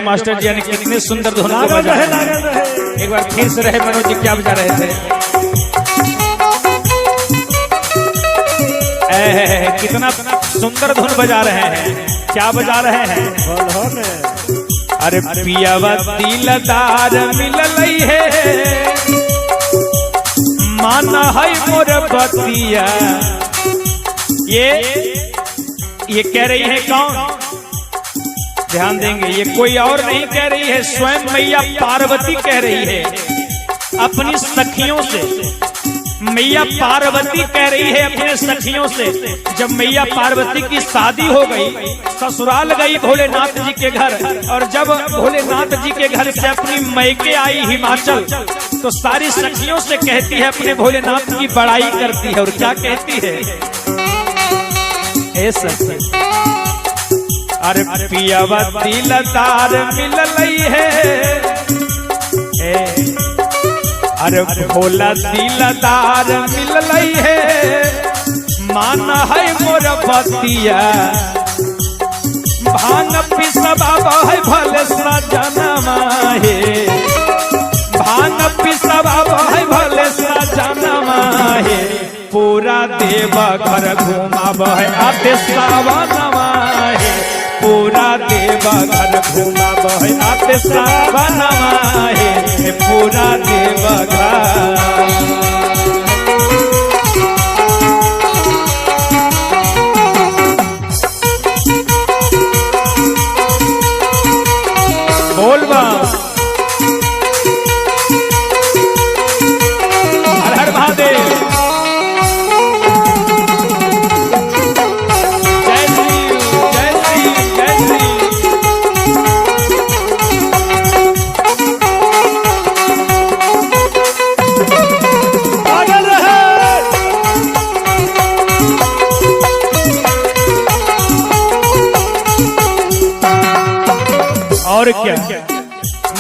Master जी, यानी कितने सुंदर धुन को लागल बजा रहे, रहे हैं। लागल रहे। एक बार फिर से रहे मनोज जी, क्या बजा रहे थे? कितना सुंदर धुन बजा रहे हैं, क्या बजा रहे हैं? बोल ने। अरे पियावा दिलदार मिललई है, माना है मोर बतिया। ये कह रही है कौन? ध्यान देंगे, ये कोई और नहीं कह रही है, स्वयं मैया पार्वती कह रही है अपनी सखियों से। मैया पार्वती कह रही है अपने सखियों से, जब मैया पार्वती की शादी हो गई, ससुराल गई भोलेनाथ जी के घर, और जब भोलेनाथ जी के घर से अपनी मैके आई हिमाचल, तो सारी सखियों से कहती है, अपने भोलेनाथ की बड़ाई करती है। और क्या कहती है? ए सखी, अरे पियावा दिलदार मिललई है, ए, अरे भोला दिलदार मिललई है, माना है मोर बतिया, भांग पिसवा है भले सजनमा हे, भांग पिसवा है भले सजनमा हे, पूरा देव घर घुमाब है आते सावनमा हे, पूरा देव घर घुमाब है आते सावनमा हे, पूरा देव घर। बोल बा हर हर महादेव। जय श्री, जय श्री, जय श्री। लागल रहे। और क्या,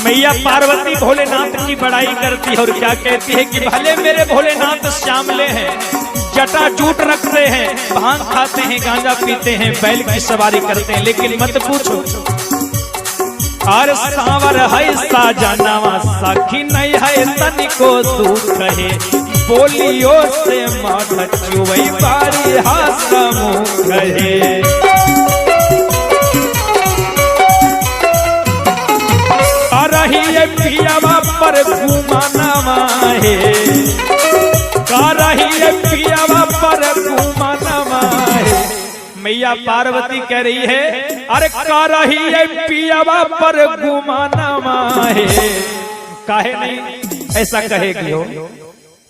मैया पार्वती भोलेनाथ की बड़ाई करती है और क्या कहती है कि भले मेरे भोलेनाथ श्यामले हैं, जटा जूट रखते हैं, भांग खाते हैं, गांजा पीते हैं, बैल की सवारी करते हैं, लेकिन मत पूछो, और सांवर है साजनवा सखी नहीं है तनिको दुख है, बोलियो से मध चुवई बारी हास मुख है। रही है पियावा पर घुमाना है, रही है पियावा पर घुमाना है। मैया पार्वती कह रही है, अरे का रही है पियावा पर घुमाना है। काहे नहीं ऐसा कहेगी हो,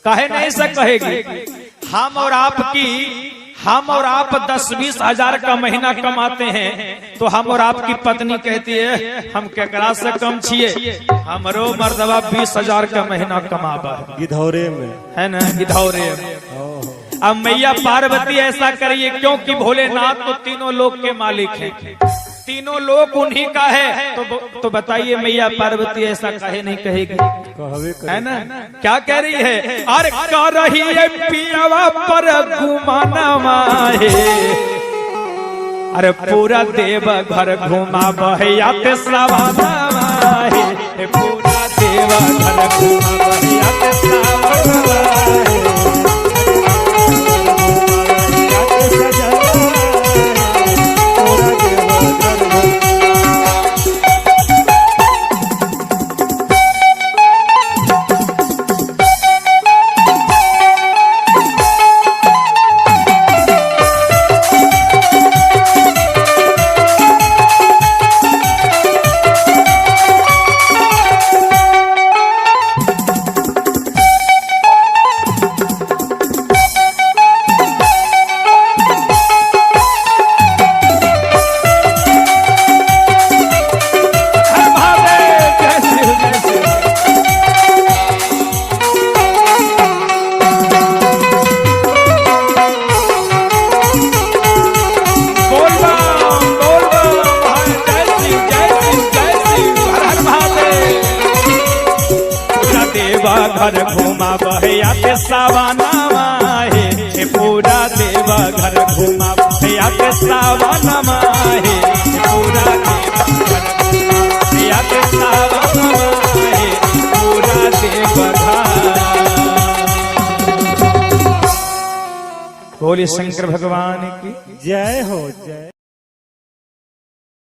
काहे नहीं ऐसा कहेगी? हम और आपकी, हम और आप 10-20 हजार का महीना कमाते हैं, तो हम और आपकी पत्नी कहती है हम केकरा से कम छिए, हमरो मर्दवा 20 हजार का महीना कमाबा है। गिधौरे में। है ना, गिधौरे में। अब मैया पार्वती ऐसा करिए, क्योंकि भोलेनाथ तो तीनों लोक के मालिक हैं, तीनों लोक उन्हीं का है, तो बताइए मैया पार्वती ऐसा काहे नहीं कहेगी? कहवे करे। है ना, क्या कह रही है? अरे कर रही है पियावा पर घुमाना है, अरे पूरा देव घर घुमा बहयाते सवाना है, पूरा देव घर घुमा बहयाते सवाना है। सजना पूरा देव घर। हर महादेव, जय शिव, जय शिव। बोल बम, बोल बम, हर जय शिव, जय शिव, जय शिव, हर हर महादेव। पूरा देवा घर घुमा बहयाते सावाना हे, पूरा देवा घर घुमा बहयाते सावाना हे, पूरा देवा घर घुमा सावनवा हे पूरा देवघर। बोले शंकर भगवान की जय हो जय।